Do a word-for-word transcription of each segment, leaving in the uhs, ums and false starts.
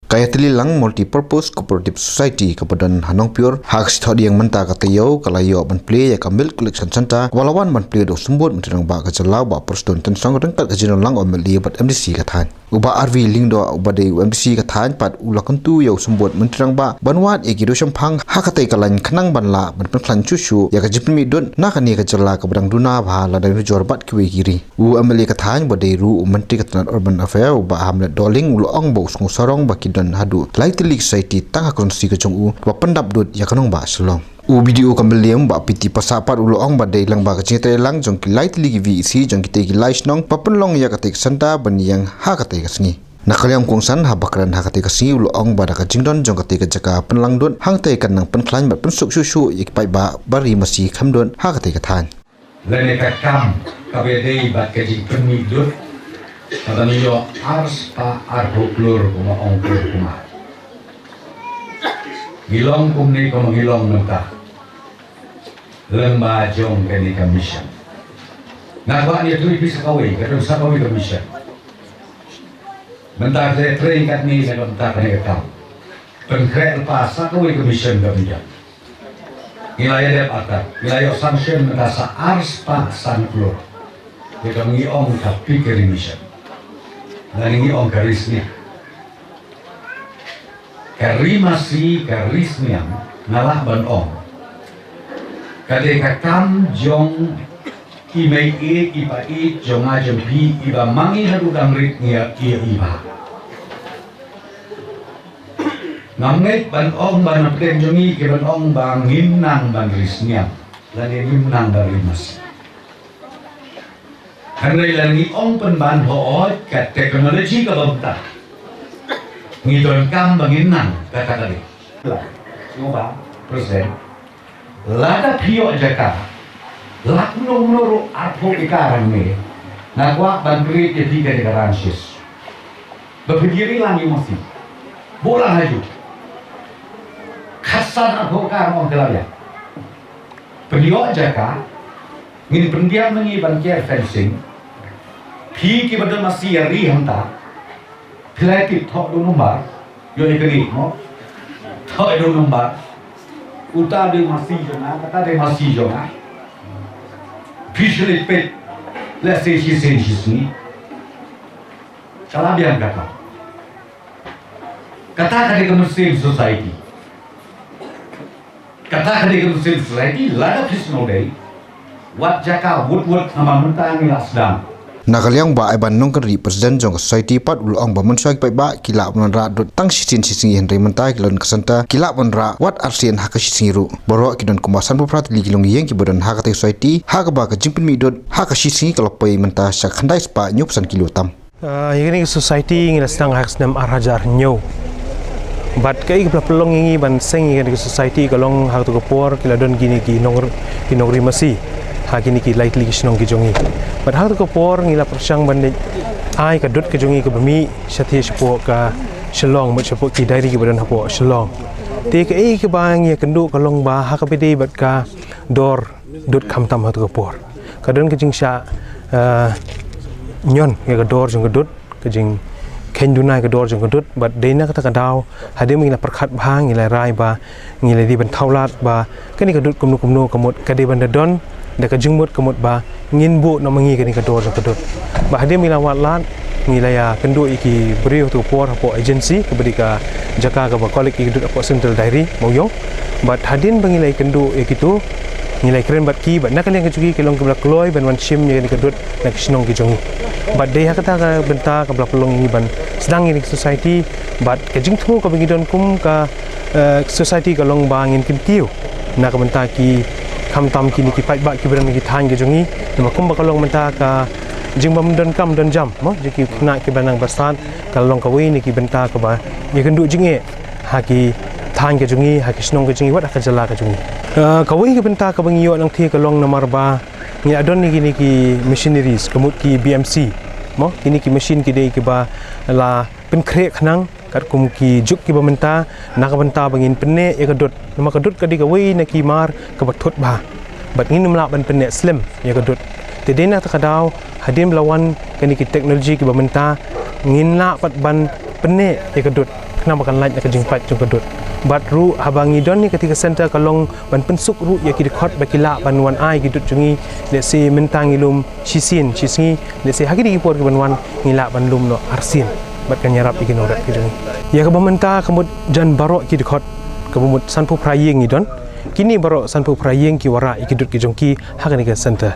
Ka Ïatylli Lang Multipurpose Cooperative Society kaba don ha Nongpyiur ha ka sngi Thohdieng mynta ka taïew ka la ïoh ban plie ïa ka Milk Collection Centre kaba la wan ban plie da u Symbud Myntri Rangbah ka jylla u Bah Prestone Tynsong ryngkat ka jingialang u M L A bad M D C ka thaiñ. U Bah R V Lyngdoh uba dei u M D C ka thaiñ pat u la kyntu ïa u Symbud Myntri Rangbah ban wad ïa ki riewshemphang ha katei ka lain khnang ban lah ban pynkhlaiñ shuh shuh ïa ka jingpynmih dud na kane ka jylla kaba dang duna bha lada nujor bad kiwei ki ri. U M L A ka thaiñ uba dei ruh u Myntri ka tnat Urban Affairs u Bah Hamlet Dohling u la ong ba u sngewsarong ba ki don haduh lai tylli ki society tang ha constituency ka jong u kaba pyndap dud ïa ka nongbah Shillong. U B D O ka Mylliem Bah P T Passah pat u la ong ba dei lyngba ka jingïatreilang jong ki lai tylli ki V E C jong kitei ki lai shnong ba pynlong ïa katei ka centre ban ïeng ha katei ka sngi. Na ka liang u kongsan haba kren ha katei ka sngi u la ong ba da ka jingdon jong katei ka jaka pynlang dud hangtei kan nang pynkhlaiñ bad pynsuk shuh shuh ïa ki paidbah ba ri masi khlem dud ha katei ka thaiñ. Lane ka kam kaba ïadei bad ka jingpynmih dud kaba ngi ïoh arspah arphew klur kumba ong klur kumba. Ngi long kumne kumba ngi long mynta lyngba jong kane ka mission. Nga kwah ïathuh ïa phi sa kawei, ka don sa kawei ka mission. Mynta ka trei katne na ka bynta kane ka kam. Pynkhreh lypa sa kawei ka mission ka bynta. Ngi la ïa dep atat, ngi la ïoh sanction mynta sa arspah san klur. Ïa ka ngi ong ka pickery mission. Lane ngi ong ka ri sniang. Ka ri masi, ka ri sniang, nga lah ban ong. Ka dei ka kam jong i mei ïeit i pa ïeit jong nga jong phi iba ma ngi haduh dang rit ngi ïa i ba. Ngam ngeit ban ong ba na pdeng jong ngi ki ban ong ba ngim nang ban ri sniang lane ngim nang ban ri masi. Hynrei lada ngi ong pynban hooid ka technology ka bynta ngi donkam ba ngin nang kata ka dei. Sngewbha present. Lada phi ïoh jaka la kumno kumno ruh arphew eka rangne, nga kwah ban create ïa phi kane ka ranches. Ba phi dei ri lang ïa masi. Buh lang haju. Khatsan arphew eka rangne ong te la ïa. Phi ïoh jaka, ngin pyndiang ma ngi ban ker fencing. Phi kiba don masi ïa ri hangta. Phi la tip thoh du number, ïoh ïa ka ri mo. Thoh du number. Uta dei masi jong nga, kata dei masi jong nga. Phi shu leit peit. Let's say shisien shisngi. Ka la biang kata. Kata ka dei ka mynsiem society. Kata ka dei ka mynsiem society, lada phi sngewdei. Wat jaka wut wut namar mynta ngi la sdang. Na ka liang Bah Aiban Nongkynrih, President jong ka society pat u la ong ba mynshuwa ki paidbah ki lah ban wanrah dud tang shisien shisngi hynrei mynta ki la don ka centre ki lah ban wanrah wat arsien ha ka shisngi ruh. Baroh ki don kumba sanphew phra tylli ki longïing kiba don ha katei ka society ha kaba ka jingpynmih dud ha ka shisngi ka la poi mynta sha khyndai spah hynñiew phew san kilo tam. Ah, ïa kane ka society ngi la sdang ha ka snem ar hajar hynñiew. Bad kaei kaba la pynlong ïa ngi ban seng ïa kane ka society ka long ha kato ka por ki la don kine ki nong, ki nongri masi ha kine ki lai tylli ki shnong ki jong ngi. Bad ha kato ka por ngi la pyrshang ban leit ai ka dud ka jong ngi kaba mih shatei shapoh ka Shillong bad shapoh ki dairy kiba don hapoh Shillong. Te kaei kaba ngi ïakynduh ka long ba ha kaba ïadei bad ka dor dud khamtam ha kato ka por. Ka don ka jingshah, eh, ñion ïa ka dor jong ka dud, ka jingkheiñ duna ïa ka dor jong ka dud, bad dei na kata ka daw hadien ba ngi la pyrkhat bha ngi la rai ba ngi la dei ban thaw lad ba kane ka dud kumno kumno ka mut ka dei ban da don da ka jingmut ka mut ba ngin buh noh ma ngi kane ka dor jong ka dud. Bad hadien ba ngi la wad lad ngi la ïakynduh ïa ki briew ha kato ka por hapoh agency kaba dei ka jaka kaba collect ïa ka dud hapoh Central Dairy Mawïong. Bad hadien ba ngi la ïakynduh ïa kito ngi la ïakren bad ki bad na ka liang ka jong ki ki long kiba la kloi ban wan shim ïa kane ka dud na ki shnong ki jong ngi. Bad dei ha kata ka bynta kaba la pynlong ïa ngi ban sdang ïa kane ka society bad ka jingthmu kaba ngi don kum ka, eh, society ka long ba ngin kyntiew na ka bynta ki khamtam kine ki paidbah kiba don ha ki thaiñ ki jong ngi. Namar kumba ka long mynta ka jingbym don kam don jam mo jong ki khynnah kiba nang bastad ka long kawei na ki bynta kaba ïakynduh jingeh ha ki thaiñ ka jong ngi, ha ki shnong ka jong ngi, wat ha ka jylla ka jong ngi. Ah, kawei ka bynta kaba ngi ïoh nangta ka long namar ba ngi la don ïa kine ki machineries, ka mut ki B M C. Mo, kine ki machine ki dei kiba la pynkhreh khnang, katkum ki juk kiba mynta, na ka bynta ba ngin pynneh ïa ka dud. Namar ka dud ka dei kawei na ki mar kaba thut bha. Bad ngin ym lah ban pynneh slem ïa ka dud. Te dei na kata ka daw, hadien ba la wan kine ki technology kiba mynta, ngin lah pat ban pynneh ïa ka dud. khnang ba kan lait na ka jingpait jong ka dud. Bad ruh haba ngi don ïa katei ka center ka long ban pynsuk ruh ïa ki dkhot ba ki lah ban wan ai ki dud jong ngi, lehse mynta ngi lum shisien shisngi, lehse ha kine ki por ki ban wan ngi lah ban lum noh arsien bad kan ïarap ïa ki nongrep ki jong ngi. Ïa kaba mynta ka mut jan baroh ki dkhot kaba mut sanphew phra ïing ngi don. Kine baroh sanphew phra ïing ki wanrah ïa ki dud ki jong ki ha kane ka center.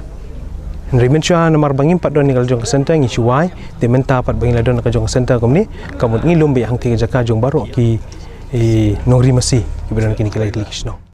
Hynrei mynshuwa namar ba ngim pat don ïa ka la jong ka center ngi shu wai, te mynta pat ba ngi la don ka jong ka center kumne, ka mut ngi lum beit hangtei ka jaka jong baroh ki, eh, nongri masi kiba don kine ki lai tylli ki shnong.